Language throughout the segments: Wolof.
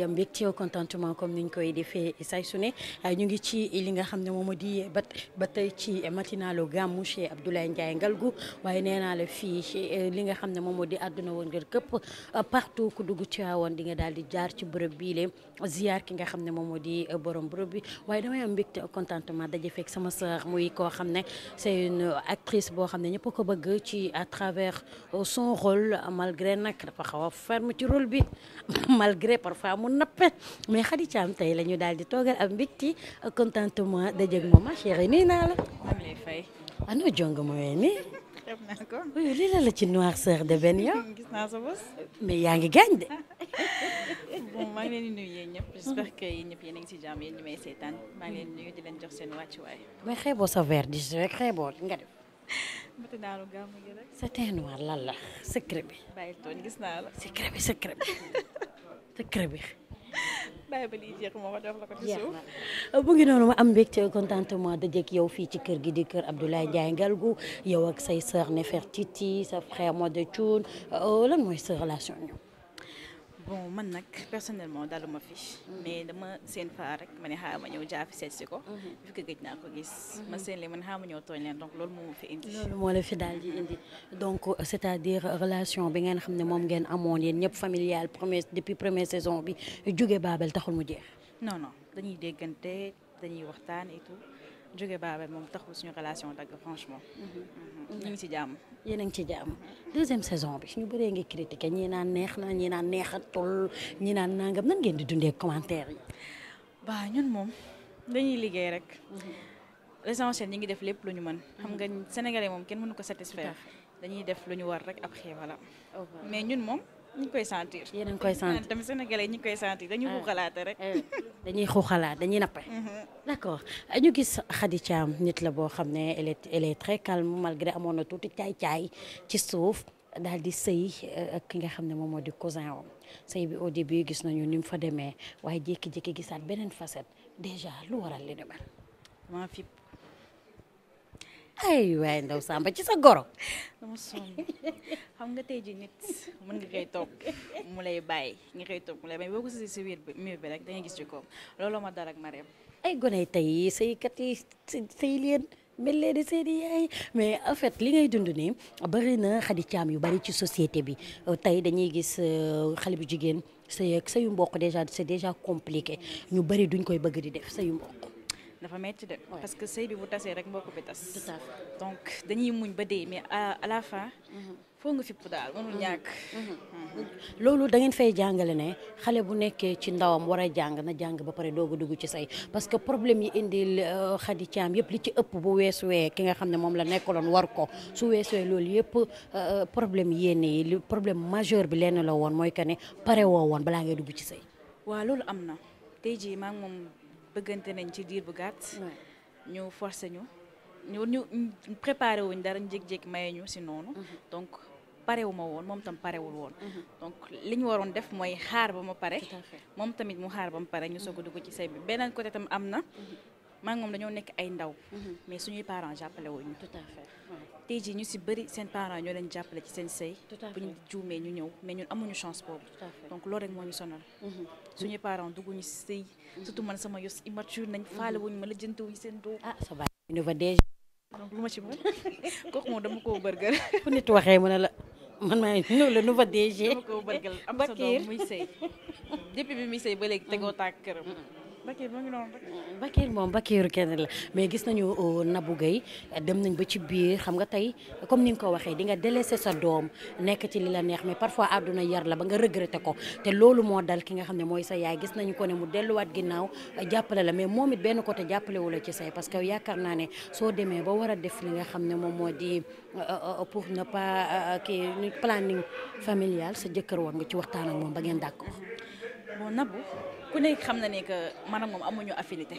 mbégte contentement comme niñ koy defee say su ne ñu ngi ci li nga xam ne moom moo di ba tey ci matinalu gàmmu chez Abdoulaye Ndiaye Ngalgou waaye nee naa la fii li nga xam ne moom moo di àdduna woon ngir këpp partout ku dugg ci woon di nga daal di jaar ci bërëb bii le ziar ki nga xam ne moom moo di borom bërëb bi waaye damay am mbégte contentement daje fekk sama sœur muy koo xam ne c'est une actrice boo xam ne ñëpp ko bëgg ci à travers son rôle malgré nag dafa xaw a ferme ci rôle bi malgré parfois mu nappe mais Khady Thiam tey la ñu daal di toogal ak mbégte contentement dajeeg moom ma chérie nii naa la. maa ngi lay fay. ano jong ma wee nii. xam naa ko. oui lii la ci noirceur de benn yow. gis naa sa bos. mais yaa ngi gaañ de. bon maa ngi leen di nuyu yéen ñëpp j'espère que yéen ñëpp yéen a ngi si jàmm yéen ñi may seetaan maa ngi leen di nuyu di leen jox seen wàccuwaay. mais xeeboo sa verre di rek xeeboo nga def. matinaalu gàmmu gi rek. sa teint noir lan la secret bi. bàyyi tooñ gis naa la. secret bi secret bi. bàyyi ba lii jeex moo ko jox la ko ci suuf. bu ngi noonu ma am mbégte contentement dajeek yow fii ci kër gi di kër Abdoulaye Ndiaye Ngalgou yow ak say sœur Nefertiti sa frère Modou Thioune lan mooy sa relation ñoom. bon man nag personnellement daluma fi mais dama seen faa rek ma ne xaaral ma ñëw jaafi seet si ko fi ko gëj naa ko gis ma seen leen man xaaral ma ñëw tooñ leen donc loolu moo ma fi indi loolu moo la fi daal di indi donc c'est-à-dire relation bi ngeen xam ne moom ngeen amoon yéen ñëpp familial depuis première saison bi jóge Babel taxul mu jeex. non dañuy déggante dañuy waxtaan et tout jóge Babel moom taxul suñu relation dagg franchement ñu ngi ci jàmm. yéen a ngi ci jàmm deuxième saison bi ñu bëree ngi critiqué ñii naan neex na ñii naan neexatul ñii naan nangam nan ngeen di dundee commentaire yi. waaw ñun moom dañuy liggéey rek. l'essentiel ñi ngi def lépp lu ñu mën. xam nga sénégalais moom kenn mënu ko satisfaire. dañuy def lu ñu war rek après voilà. mais ñun moom ñu ngi koy sentir. yéen a ngi koy sentir tamit sénégalais ñu ngi koy sentir dañuy xuuxalaate rek. dañuy xuuxalaat dañuy nappe. d'accord ñu gis Khady Thiam nit la boo xam ne elle est très calme malgré amoon na tuuti caay-caay ci suuf daal di sëy ak ki nga xam ne moom moo di cousin wam sëy bi au début gis nañu ni mu fa demee waaye jékki-jékki gisaat beneen facette déjà lu waral li ni mel. maa fi. ay waaye ndaw Samba ci sa goro. dama sonn xam nga tey ji nit mën nga koy toog mu lay bàyyi nga koy toog mu lay bàyyi boo ko si mur bi rek dangay gis ci kaw looloo ma dal ak Marème. ay gone tey sëykat yi sëy leen mel leen di seeni yaay mais en fait li ngay dund nii bari na Khady Thiam yu bari ci société bi tey dañuy gis xale bu jigéen sëyu mbokk déjà c'est déjà compliqué ñu bari duñ koy bëgg di def sëyu mbokk. dafa metti de parce que sëy bi bu tasee rek mbokk bi tas. tout à fait donc dañuy muñ ba dee mais à la fin. foo nga fipp daal mënul ñàkk. loolu da ngeen fay jàngale ne xale bu nekkee ci ndawam war a jàng na jàng ba pare doog a dugg ci say parce que problème yi indil Khady Thiam yëpp li ci ëpp bu weesuwee ki nga xam ne moom la nekkaloon war ko su weesuwee loolu yëpp problème yéen yi li problème majeur bi lenn la woon mooy que ne pare woo woon balaa ngay dugg ci say. waaw loolu am na tey jii maa ngi moom bëggante nañ ci diir bu gàtt. ñu forcé ñu préparé wuñ dara ñu jékki-jékki maye ñu si noonu. donc parewu ma woon moom tam parewul woon. donc li ñu waroon def mooy xaar ba ma pare. moom tamit mu xaar ba mu pare ñu soog a dugg ci sëy bi beneen côté tam am na. maa ngi moom dañoo nekk ay ndaw. mais suñuy parents jàppale wuñ ñu. tout à fait tey jii ñu si bëri seen parents ñoo leen jàppale ci seen sëy. bu ñu juumee ñu ñëw mais ñun amuñu chance boobu. donc loolu rek moo ñu sonal. suñuy parents dugguñu si sëy. surtout man sama yos immature nañ faale wuñ ma la jënte wuñ seen doom. sa baay ñu va déjà. donc lu ma ci mën kooku moom dama koo bërgal. fu nit waxee mu ne la man maa ñëw la nu va déjà. dama koo bërgal am sa doom muy sëy depuis bi muy sëy ba léegi tegoo tàkk këram. Bakir moo ngi noonu rek. Bakir moom Bakiru kenn la mais gis nañu Nabou Gueye dem nañ ba ci biir xam nga tey comme ni nga ko waxee di nga délaissé sa doom nekk ci li la neex mais parfois àdduna yar la ba nga regretté ko te loolu moo dal ki nga xam ne mooy sa yaay gis nañu ko ne mu delluwaat ginnaaw jàppale la mais moom it benn côté jàppale wu la ci say parce que yaakaar naa ne soo demee ba war a def li nga xam ne moom moo di pour ne pas kii planning familial sa jëkkër war nga ci waxtaan ak moom ba ngeen d'accord. bon Nabou ku nekk xam na ne que maanaam moom amuñu affinité.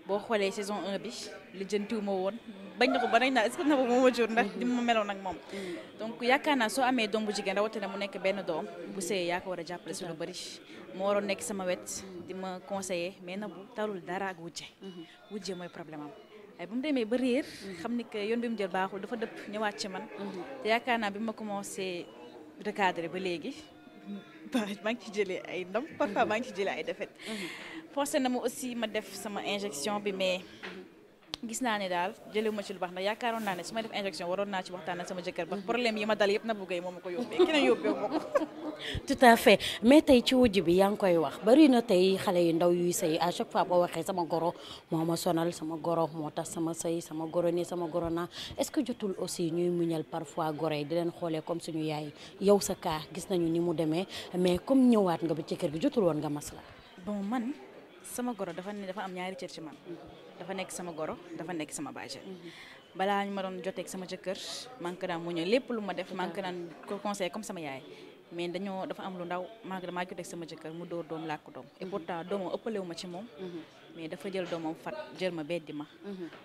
boo xoolee saison 1 bi li jëntiwuma woon bañ na ko ba nañ naa est-ce que Nabou moo ma jur ndax di ma meloon ak moom. donc yaakaar naa soo amee doom bu jigéen rawatina mu nekk benn doom bu sëyee yaa ko war a jàppale si lu bëri. moo waroon nekk sama wet di ma conseiller mais Nabou talul dara ak wujje. wujje mooy problème am. ay bu mu demee ba réer. xam ni que yoon bi mu jël baaxul dafa dëpp ñëwaat ci man. te yaakaar naa bi ma commencé recadrer ba léegi maa ngi ci jëlee ay ndam parfois maa ngi ci jëlee ay défaite forcé na ma aussi ma def sama injection bi mais gis naa ne daal jëlee ma ci lu baax ndax yaakaaroon naa ne su may def injection waroon naa ci waxtaan ak sama jëkkër ba problème yi ma dal yëpp Nabou Gueye moo ma ko yóbbee keneen yóbbee ma ko. tout à fait mais tey ci wujj bi yaa ngi koy wax bari na tey xale yu ndaw yuy sëy à chaque fois boo waxee sama goro moo ma sonal sama goro moo tax sama sëy sama goro nii sama goro naa est-ce que jotul aussi ñuy muñal parfois goro yi di leen xoolee comme suñu yaay yow sa kaa gis nañu ni mu demee mais comme ñëwaat nga ba ci kër gi jotul woon nga masla. bon man sama goro dafa am ñaari cër ci man. dafa nekk sama goro dafa nekk sama bàjjen. balaa ñu ma doon joteeg sama jëkkër maa ngi ko daan muñal lépp lu ma def maa ngi ko daan ko conseillé comme sama yaay mais dafa am lu ndaw maa joteeg sama jëkkër mu dóor doom làkk doom et pourtant doomam ëppalewu ma ci moom mais dafa jël doomam fat jël ma beddi ma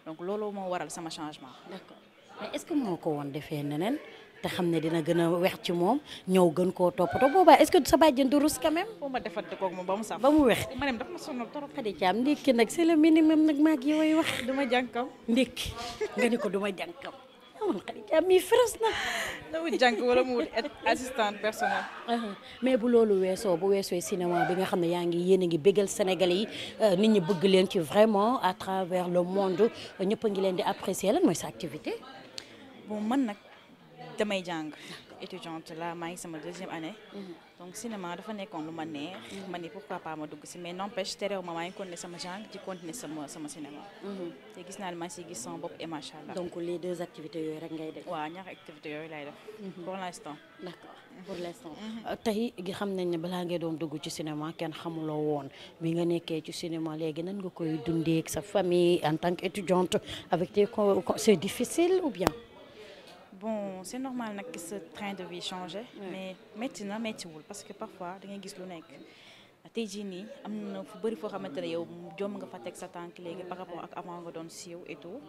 donc loolu moo waral sama changement. d'accord mais est-ce que moo ko woon defee neneen te xam ne dina gën a wex ci moom ñëw gën koo toppatoo boobaa est-ce que sa bàjjen du rus quand même. foo ma defante koog moom ba mu saf. ba mu wex ma dem dafa ma sonal trop. Khady Thiam ndékki nag c'est le minimum nag maag yi way wax. duma jànkam ndékki nga ni ko duma jànkam amoon Khady Thiam mi feres na. na wut jànk wala mu wut assistante personnelle. mais bu loolu bu weesoo cinéma bi nga xam ne yaa ngi yéen a ngi bégal Sénégalais yi nit ñi bëgg leen ci vraiment à travers le monde ñëpp a ngi leen di apprécier lan mooy sa activité. bon man nag damay jàng étudiante la maa ngi sama 2e année donc cinéma dafa nekkoon lu ma neex ma ni pourquoi pas ma dugg si mais n'empêche terew ma maa ngi continuer sama jàng ci continuer sama cinéma te gis naa ne maa ngi siy gis sama bopp et macha allah. donc les 2 activités yooyu rek ngay def. waaw ñaari activités yooyu lay def pour l'instant. d'accord pour l'instant. tey xam nañ ne balaa ngay doon dugg ci cinéma kenn xamuloo woon bi nga nekkee ci cinéma léegi nan nga koy dundee ak sa famille en tant qu'étudiante avec tes c'est difficile ou bien. bon c'est normal nag que ce train de vie changé mais métti na méttiwul parce que parfois da ngay gis lu nekk tey jii nii am na fu bëri foo xamante ne yow jom nga fa teg sa tànk léegi par rapport ak avant nga doon siiw et tout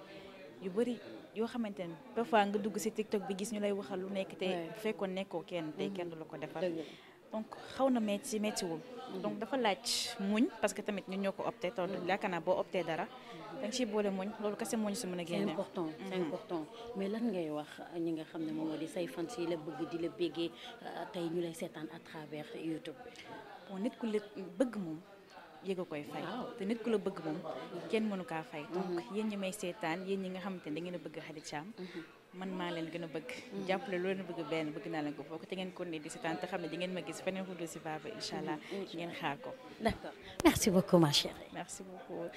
yu bëri yoo xamante ne parfois nga dugg ci TikTok bi gis ñu lay waxal lu nekk te bu fekkoon nekkoo kenn tey kenn du la ko defal donc xaw na méttiwul donc dafa laaj muñ parce que tamit ñun ñoo ko opté te yaakaar naa boo opté dara da nga ciy boole muñ loolu kese muñ si mën a génne. c'est important mais lan ngay wax ñi nga xam ne moom di say fans yi la bëgg di la béggee tey ñu lay seetaan à travers YouTube bi. bon nit ku la bëgg moom yëg a koy fay te nit ku la bëgg moom kenn mënu kaa fay donc yéen ñi may seetaan yéen ñi nga xamante ne da ngeen a bëgg Khady Thiam man maa leen gën a bëgg jàppale loo leen bëgg benn bëgg naa leen ko foofu te ngeen ko ne di seetaan te xam ne di ngeen ma gis feneen fu dul si Baba incha allah ngeen xaar ko. d'accord merci beaucoup ma chérie. merci beaucoup.